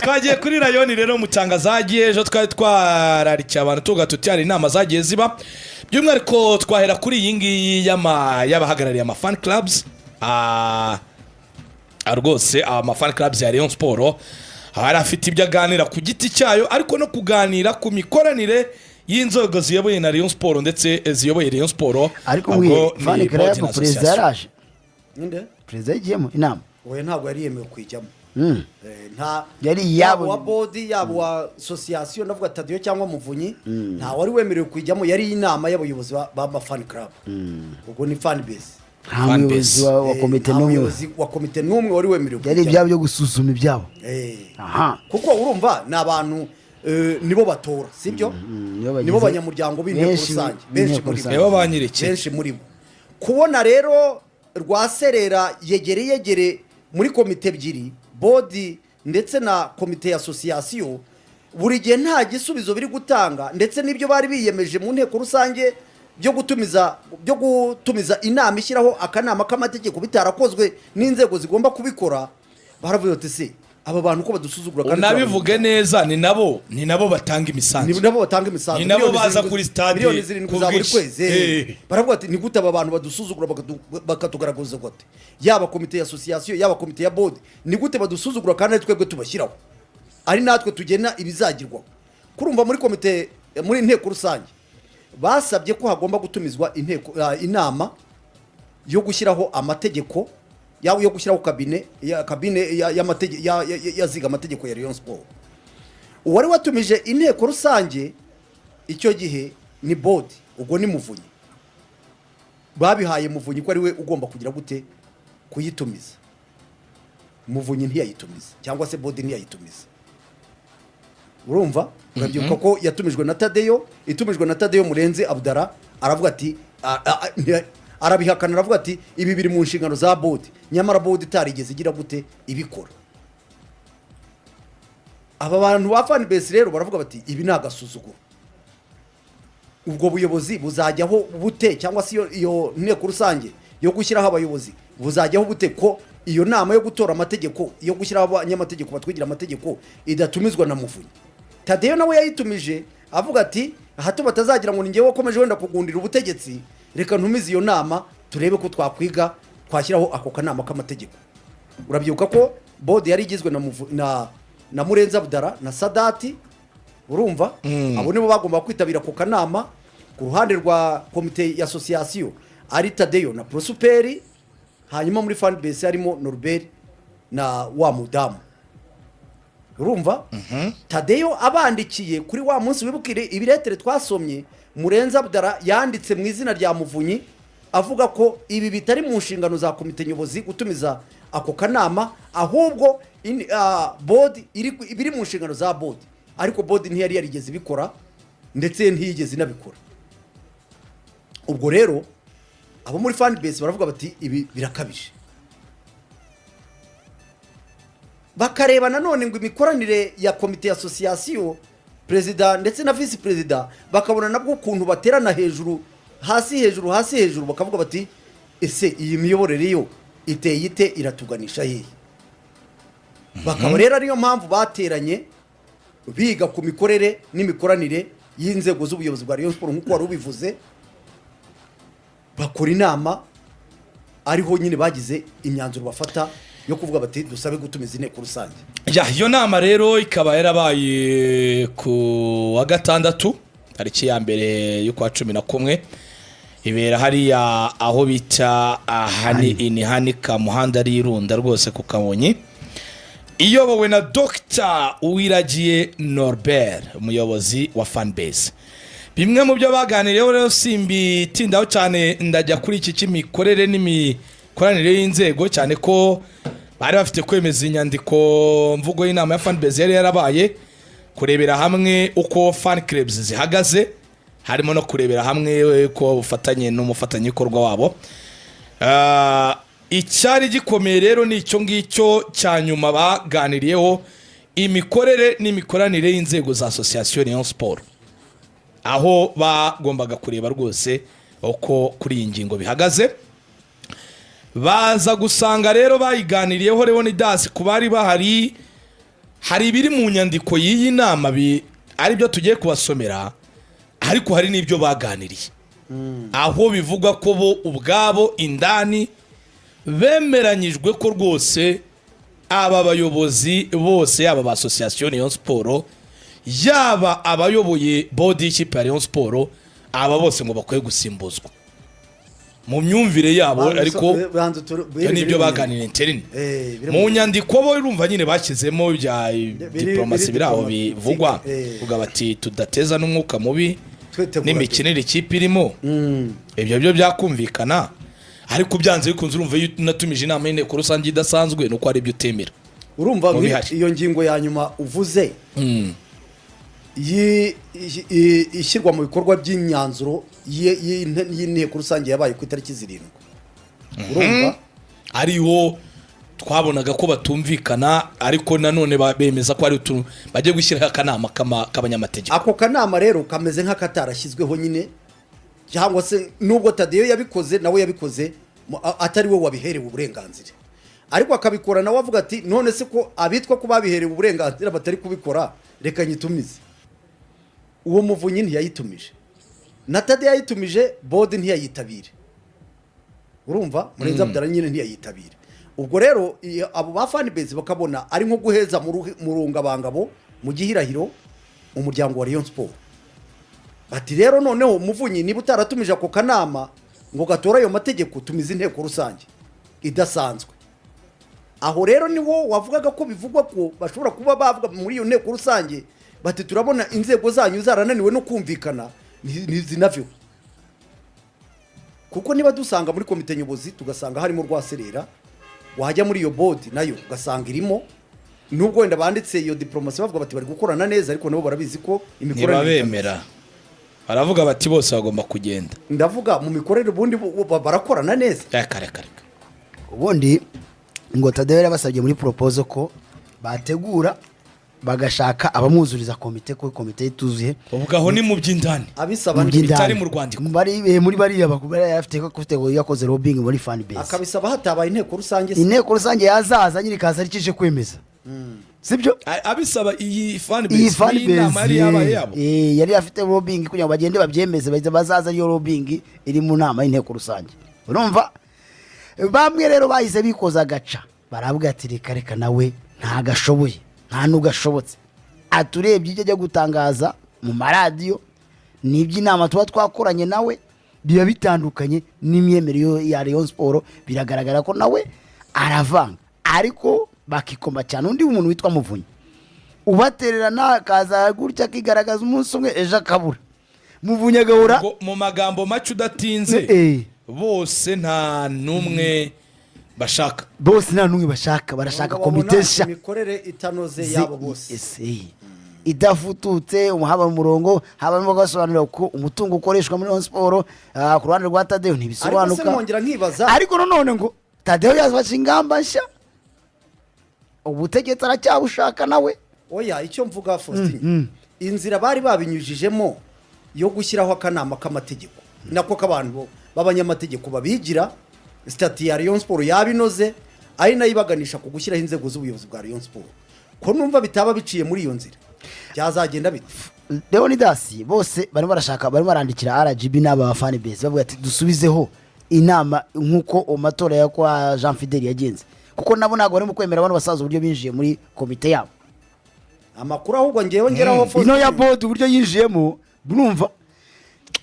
Twagiye kuri Rayon rero mutanga zagiye ejo. Twari twararikiye abantu tuvuga tuti hari inama zagiye ziba, by'umwihariko twahera kuri iyi ngiyi y'abahagarariye ama fan clubs. Rwose ama fan clubs ya Rayon Sport hari afite ibyo aganira ku giti cyayo, ariko no kuganira ku mikoranire y'inzego ziyoboye na Rayon Sport ndetse ziyoboye Rayon Sport. Ariko Ubwo mbwiye ni fan board club na perezida association. yaraje? Ninde? Perezida yagiyemo inama? Oya, ntabwo yari yemewe kuyijyamo. Nta Yari yaba iyabo. uwa board, yaba uwa association, ndavuga Tadiyo cyangwa Muvunyi, nta wari wemerewe kuyijyamo. Yari inama y'abayobozi ba fan club, ubwo ni fan base. Nta Fan muyobozi base. wa komite Nta n'umwe? muyobozi wa komite n'umwe wari wemerewe Yari kuyijyamo. ibyabo byo gusuzuma ibyabo. Aha. Kuko urumva ni abantu, nibo batora, sibyo? Nibo bagize- Nibo banyamuryango b'inteko benshi rusange, benshi b'inteko muri bo. rusange. Nibo ba nyiriki. Benshi muri bo. Kubona rero Rwaserera yegere yegere muri komite ebyiri, board ndetse na komite ya association, buri gihe nta gisubizo biri gutanga, ndetse n'ibyo bari biyemeje mu nteko rusange byo gutumiza inama ishyiraho akanama k'amategeko bitarakozwe n'inzego zigomba kubikora, baravuga bati: "Se aba bantu ko badusuzugura kandi Unabivuge neza, ni nabo batanga ni imisanzu. Nabo batanga imisanzu. Ni nabo Miliyoni baza 7, kuri stade miliyoni 7 ku za buri bwinshi. kwezi. Baravuga ati: "Ni gute aba bantu badusuzugura bakatugaragaza gute, yaba komite ya association, yaba komite ya board, ni gute badusuzugura kandi ari twebwe tubashyiraho, ari natwe tugena ibizagirwaho?" Kurumva muri komite, muri inteko rusange basabye ko hagomba gutumizwa inteko, inama yo gushyiraho amategeko, yo gushyiraho cabinet ya cabinet yaziga amategeko ya Rayon Sport. Uwari watumije inteko rusange icyo gihe ni board, ubwo ni Muvunyi. Babihaye Muvunyi ko ari we ugomba kugira gute? Kuyitumiza. Muvunyi ntiyayitumiza, cyangwa se board ntiyayitumiza. Urumva, urabyibuka ko yatumijwe na Tadeyo. Itumijwe na Tadeyo, Murenzi Abdara aravuga ati arabihakana, aravuga ati: "Ibi biri mu nshingano za board," nyamara board itarigeze igira gute? Ibikora. Aba bantu ba fan base rero baravuga bati: "Ibi ni agasuzuguro. Ubwo buyobozi buzajyaho bute, cyangwa se iyo nteko rusange yo gushyiraho abayobozi buzajyaho bute, ko iyo nama yo gutora amategeko, yo gushyiraho abanyamategeko batwigira amategeko, idatumizwa na Muvunyi?" Tadeyo nawe yayitumije avuga ati: "Hato batazagira ngo ni njyewe wakomeje wenda kugundira ubutegetsi, reka ntumize iyo nama turebe ko twakwiga twashyiraho ako kanama k'amategeko." Urabyibuka ko board yari igizwe na Murenzi Abdara na Sadati. Urumva, abo nibo bagomba kwitabira ako kanama. Ku ruhande rwa komite ya association ari Tadeyo na Prosuperi, hanyuma muri fan base harimo Norbert na wa mudamu. Urumva, Tadeyo abandikiye kuri wa munsi, wibukire ibiretere twasomye, Murenzi Abdara yanditse mu izina rya Muvunyi avuga ko ibi bitari mu nshingano za komite nyobozi gutumiza ako kanama, ahubwo board biri mu nshingano za board. Ariko board ntiyari yarigeze ibikora, ndetse ntiyigeze inabikora. Ubwo rero abo muri fan base baravuga bati: "Ibi birakabije." Bakareba nanone ngo imikoranire ya komite ya association, perezida ndetse na visi perezida, bakabona nabwo ukuntu baterana hejuru hasi, hejuru hasi hejuru, bakavuga bati: "Ese iyi miyoborere yo iteye ite? Iratuganisha hehe?" Bakaba rero ariyo mpamvu bateranye biga ku mikorere n'imikoranire y'inzego z'ubuyobozi bwa Rayon Sport, nk'uko wari ubivuze. Bakora inama, ariho nyine bagize imyanzuro bafata yo kuvuga bati: "Dusabe gutumiza inteko rusange." Ya, iyo nama rero ikaba yarabaye ku wa gatandatu, tariki ya 1 y'ukwa 11, ibera hariya aho bita ahani ini Kamuhanda, ari Irunda rwose ku Kamonyi, iyobowe na Dr Uwiragiye Norbert, umuyobozi wa fanbase. Bimwe mu byo baganiriyeho rero simbitindaho cyane, ndajya kuri iki cy'imikorere n'imikoranire y'inzego, cyane ko bari bafite kwemeza inyandiko mvugo y'inama ya fanbase yari yarabaye, kurebera hamwe uko fan clubs zihagaze, harimo no kurebera hamwe ko bufatanye n'umufatanyabikorwa wabo. Icyari gikomeye rero ni icyo ngicyo cya nyuma baganiriyeho, imikorere n'imikoranire y'inzego za association Rayon Sport, aho bagombaga kureba rwose uko kuri iyi ngingo bihagaze. Baza gusanga rero bayiganiriyeho, Leonidas, ku bari bahari Hari ibiri mu nyandiko y'iyi nama ari byo tugiye kubasomera, ariko hari n'ibyo baganiriye, aho bivugwa ko bo ubwabo indani bemeranyijwe ko rwose aba bayobozi bose, yaba ba association Rayon Sport, yaba abayoboye board y'ikipe ya Rayon Sport, aba bose ngo bakwiye gusimbuzwa mu myumvire yabo. Ariko ibyo ni ibyo baganiriye interne. Biri mu nyandiko bo urumva nyine bashyizemo bya diplomasi, biri aho bivugwa, vuga bati tudateza n'umwuka mubi Twitegura. n'imikinire ikipe irimo. Ibyo byo byakumvikana, ariko byanze bikunze urumva iyo unatumije inama y'inteko rusange idasanzwe, nuko hari ibyo utemera. Urumva Mu bihari. iyo ngingo ya nyuma uvuze ishyirwa mu bikorwa by'imyanzuro y'inteko rusange yabaye ku itariki 7, urumva? Ariho twabonaga ko batumvikana, ariko nanone bemeza ko ari utuntu bagiye gushyiraho akanama k'abanyamategeko. Ako kanama rero kameze nk'akatarashyizweho nyine, cyangwa se nubwo Tadeyo yabikoze, nawe yabikoze atari we wabiherewe uburenganzira, ariko akabikora nawe avuga ati: "None se ko abitwa ko babiherewe uburenganzira batari kubikora, reka nyitumize." Uwo Muvunyi ntiyayitumije, na Tadeyo yayitumije, board ntiyayitabire. Urumva Murenzi Abdallah nyine ntiyayitabire. Ubwo rero abo ba fan base bakabona ari nko guheza mu rungabangabo, mu gihirahiro, umuryango wa Rayon Sport. Bati: "Rero noneho Muvunyi, niba utaratumije ako kanama ngo gatore ayo mategeko, tumize inteko rusange idasanzwe." Aho rero niwo wavugaga ko bivugwa ko bashobora kuba bavuga muri iyo nteko rusange bati: "Turabona inzego zanyu zarananiwe no kumvikana, ntizinaveho." Kuko niba dusanga muri komite nyobozi tugasanga harimo Rwaserera, wajya muri iyo board nayo ugasanga irimo, nubwo wenda banditse iyo diplomasi bavuga bati bari gukorana neza, ariko nabo barabizi ko imikoranire Ntibabemera, baravuga bati bose bagomba kugenda. Ndavuga mu mikorere, ubundi barakorana neza. Reka, reka, reka. Ubundi ngo Tadeyo yarabasabye muri proposal ko bategura bagashaka abamwuzuriza komite, ko komite ituzuye. Ubwo aho ni mu by'indani. Abisaba Mu by'indani. Bitari mu rwandiko. Muri bariya bariya afite ko afite ngo yakoze lobbying muri fan base. Akabisaba hatabaye inteko rusange se? Inteko rusange yazaza nyine ikaza arikije kwemeza, sibyo? Abisaba iyi fan Iyi base fan n'iyi nama yari base yabaye yabo. Yari afite lobbying kugira ngo bagende babyemeze, bahita bazaza ariyo lobbying iri mu nama y'inteko rusange. Urumva bamwe rero bahise bikoza agaca, baravuga ati: "Reka reka, nawe ntagashoboye, nta n'ugashobotse." Aturebye ibyo ajya gutangaza mu maradiyo n'iby'inama tuba twakoranye nawe biba bitandukanye n'imyemerere ya Rayon Sport. Biragaragara ko nawe aravanga. Ariko bakikoma cyane undi muntu witwa Muvunyi ubatererana, akaza gutya akigaragaza umunsi umwe, ejo akabura. Muvunyi agahora Ubwo mu magambo make udatinze, bose nta n'umwe bashaka. Bose nta n'umwe bashaka, barashaka Babona komite nshya. Imikorere itanoze yabo bose. Idafututse, haba mu murongo, haba no gasobanurira uko umutungo ukoreshwa muri Rayon Sport. Ku ruhande rwa Tadeyo Ariko se ntibisobanuka. Mwongera nkibaza. Ariko nanone ngo Tadeyo yafashe ingamba nshya, ubutegetsi aracyabushaka nawe. Oya, icyo mvuga, Faustin, inzira bari babinyujijemo yo gushyiraho akanama k'amategeko, nako k'abantu b'abanyamategeko babigira statut ya Rayon Sport yabinoze, ari nayo ibaganisha ku gushyiraho inzego z'ubuyobozi bwa Rayon Sport, ko numva bitaba biciye muri iyo nzira, byazagenda bite? Leonidas, bose barimo barashaka, barimo barandikira RGB n'aba fan base, bavuga ati dusubizeho inama nk'uko amatora ya kwa Jean Fidel yagenze, kuko nabo ntabwo barimo kwemera bano basaza uburyo binjiye muri komite yabo. Amakuru ahubwo ngewe ngeraho, Ino ya Faustin, board uburyo yinjiyemo, urumva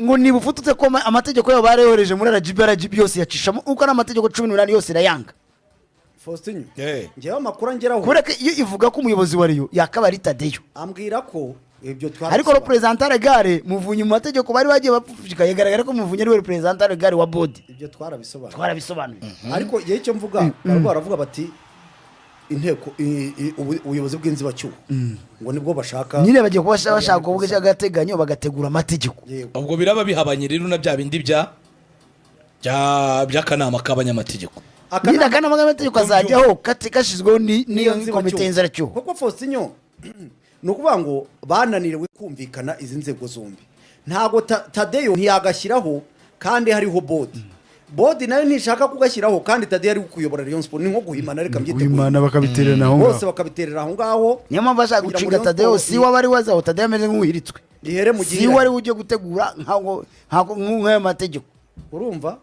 ngo niba ufututse ko amategeko yabo barayohereje muri RGB, RGB yose yacishamo uko ari amategeko 18 yose irayanga. Faustin, Eh. ngewe amakuru angeraho Kubera ko iyo ivuga ko umuyobozi wa Rayon yakaba ari Tadeyo, ambwira ko ibyo ariko représentant légal Muvunyi, mu mategeko bari bagiye bapfushika, yagaragara ko Muvunyi ari we représentant légal wa board. Ibyo twarabisobanuye. Twarabisobanuye. Ariko igihe icyo mvuga, barimo baravuga bati inteko ubuyobozi bw'inzibacyuho ngo nibwo bashaka. Nyine bagiye kuba bashaka kuvuga iby'agateganyo, bagategura amategeko. Yego. Ubwo biraba bihabanye rero na bya bindi by'akanama k'abanyamategeko. Nyine akanama k'amategeko azajyaho kashyizweho n'iyo N'iyo komite y'inziracyuho. Kuko Faustin, ni ukuvuga ngo bananiriwe kumvikana izi nzego zombi, ntabwo Tadeyo ntiyagashyiraho kandi hariho board. Board nayo ntishaka kugashyiraho, kandi Tadeyo ari kuyobora Rayon Sport. Ni nko guhimana, reka mbyite Guhimana, bakabiterana aho bose ngaho. Bakabiterera aho ngaho. Niyo mpamvu bashaka Kugira ngo gucinga Rayon Tadeyo. Sport Si we aba ari wazaho, Tadeyo ameze nk'uwihiritswe. Ihere mu Si gihe we ari we ugiye gutegura nk'ayo mategeko. Urumva,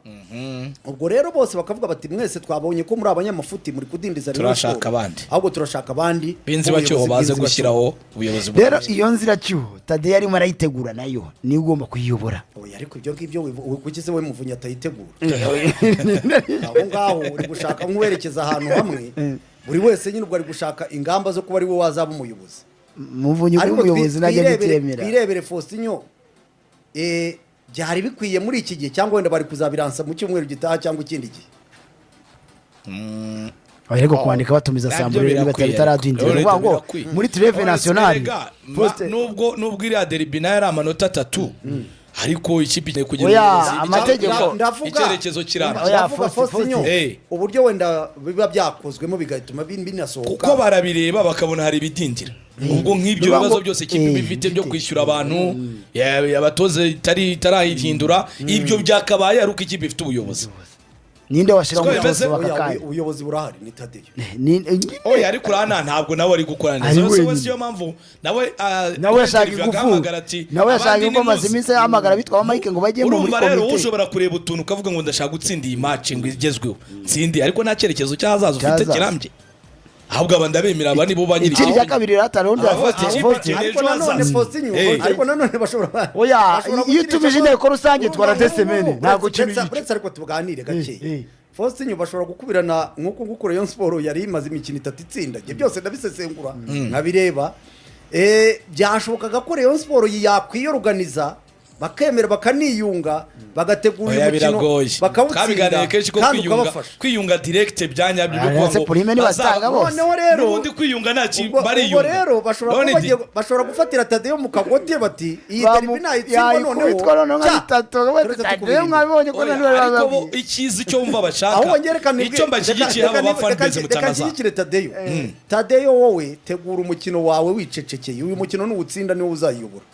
ubwo rero bose bakavuga bati: "Mwese twabonye ko muri abanyamafuti, muri kudindiza Rayon Turashaka Sport. abandi. Ahubwo turashaka abandi b'inzibacyuho b'ubuyobozi baze bw'inzibacyuho." gushyiraho ubuyobozi Rero bwiza. iyo nziracyuho Tadeyo arimo arayitegura, nayo niyo ugomba kuyiyobora. Oya, ariko ibyo ngibyo kuki se we Muvunyi atayitegura aho ngaho? Uri gushaka nk'uwerekeza ahantu hamwe. Buri wese nyine ubwo ari gushaka ingamba zo kuba ari we wazaba umuyobozi. Muvunyi kuba Ariko umuyobozi najya ntibyemera. twirebere Faustinho, byari bikwiye muri iki gihe, cyangwa wenda bari kuzabiransa mu cyumweru gitaha cyangwa ikindi gihe? Ariko kwandika batumiza Nabyo assemblée niba birakwiye, bitaradindira, ariko. ni ukuvuga ngo Birakwiye. muri trêve nationale Erega, nubwo iriya derby nayo ari amanota 3, ariko ikipe igiye kugira Oya, ubuyobozi, amategeko. Ndavuga icyerekezo kirambye. Oya, Ndavuga Faustin, Faustinho, Faustin. uburyo wenda biba byakozwemo bigatuma binasohoka. Kuko barabireba bakabona hari ibidindira. Ubwo nk'ibyo Bivuga bibazo ngo- byose ikipe iba ifite byo ifite. kwishyura abantu, abatoza itarahindura, ibyo byakabaye ari uko ikipe ifite ubuyobozi. Ninde washyiraho Siko bimeze? umutoza w'aka Oya, kanya? ubuyobozi burahari, ni Tadeyo. Oya, ariko urana ntabwo nawe ari gukora neza. Ari Wese wenyine. wese, iyo mpamvu nawe Nawe yashaka interview ingufu. agahamagara ati, Nawe yashaka "Abandi ingufu, amaze nimuze." iminsi ahamagara bitwa ba Mike ngo bajye muri Urumva rero, wowe komite. ushobora kureba utuntu ukavuga ngo ndashaka gutsinda iyi match ngo igezweho ntsinde, ariko nta cyerekezo cy'ahazaza ufite Cy'ahazaza. kirambye. Ahubwo aba ndabemera, aba nibo ba nyiri Ikindi cya kabiri rata rundi Aravuga ati, Faustin, ikipe Faustin. ikeneye Ariko ejo nanone hazaza. Faustinho, ariko nanone bashobora Oya, bashobora iyo gukinisha utumije inteko rusange Urumva, twara nk'ubu, desemene, ntabwo ukina uretse ariko tuganire gakeya. Faustinho bashobora gukubirana nk'uko nguko Rayon Sport yari imaze imikino 3 itsinda. Ibyo byose ndabisesengura nkabireba. Byashobokaga ko Rayon Sport yakwiyoruganiza, bakemera bakaniyunga, bagategura Oya, uyu mukino, biragoye. bakawutsinda, Twabiganiriye kenshi ko kandi kwiyunga, ukabafasha. kwiyunga direct byanyabyo byo Ah, kuvuga ese ngo prime nibatanga bose. Noneho rero n'ubundi kwiyunga nta kintu, ubwo bariyunga. rero bashobora kuba None bashobora gufatira Tadeyo mu kagote bati: "Iyi derby nayitsindwa Yayikubitwa noneho noneho nka cya, bitatu. turetse Tadeyo tukubirinde." mwabibonye ko Oya, nani bari ariko bo bababwiye. icyiza icyo wumva bashaka, Ahubwo ngerekane icyo mbashyigikiye, aba ba fan base reka mutangaza. nshyigikire Tadeyo. Tadeyo, wowe tegura umukino wawe wicecekeye. Uyu mukino nuwutsinda niwo uzayiyobora.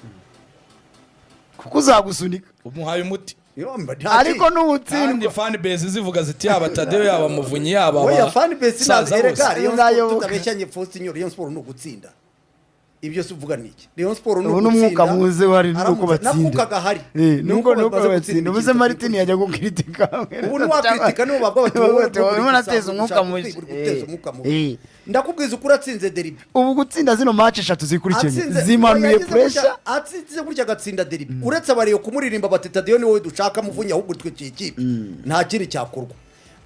Kuko uzagusunika. Umuhaye umuti. Yo, mba Ariko Kandi nuwutsindwa fan base zivuga ziti yaba Tadeyo, yaba Muvunyi, yaba Oya, aba fan base saza ntabwo erega bose. Rayon Sport Nzayoboka. tutabeshyanye, Faustinho, Rayon Sport ni ugutsinda. Ibyo se uvuga ni iki? Rayon Sport ni Ubu n'umwuka ugutsinda. muze uhari ni uko Aramutse- batsinda. N'akuka gahari. Nuko Nuko nuko bamaze batsinda. gutsinda Ubuze imikino Martin itatu. yajya gukritika. Ubu ntiwakritika, nibo bavuga bati: "Wowe Bati, wowe urimo urateza umwuka mubi." uri guteza umwuka mubi. Ndakubwiza ukuri, atsinze derby, Ubu gutsinda zino match eshatu zikurikiranye atsinze zimanuye yagize gutya, pressure. atsinze gutya agatsinda derby, uretse abariyo kumuririmba bati: "Tadeyo ni wowe dushaka, Muvunyi, ahubwo twikiye ikipe," nta kindi cyakorwa.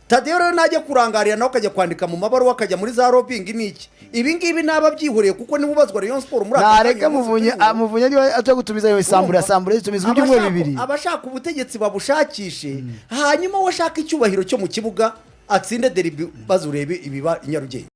Tadeyo rero najya kurangarira nawe akajya kwandika mu mabaruwa, akajya muri za lobbying n'iki, ibi ngibi naba byihoreye, kuko niwe ubazwa Rayon Sport muri aka Nareke kanya umunsi Muvunyi. turiho. Muvunyi niba ajya gutumiza iyo assemblée, assemblée zitumizwa ibyumweru 2. Abashaka ubutegetsi babushakishe, hanyuma we ashaka icyubahiro cyo mu kibuga, atsinde derby, baze urebe ibiba i Nyarugenge.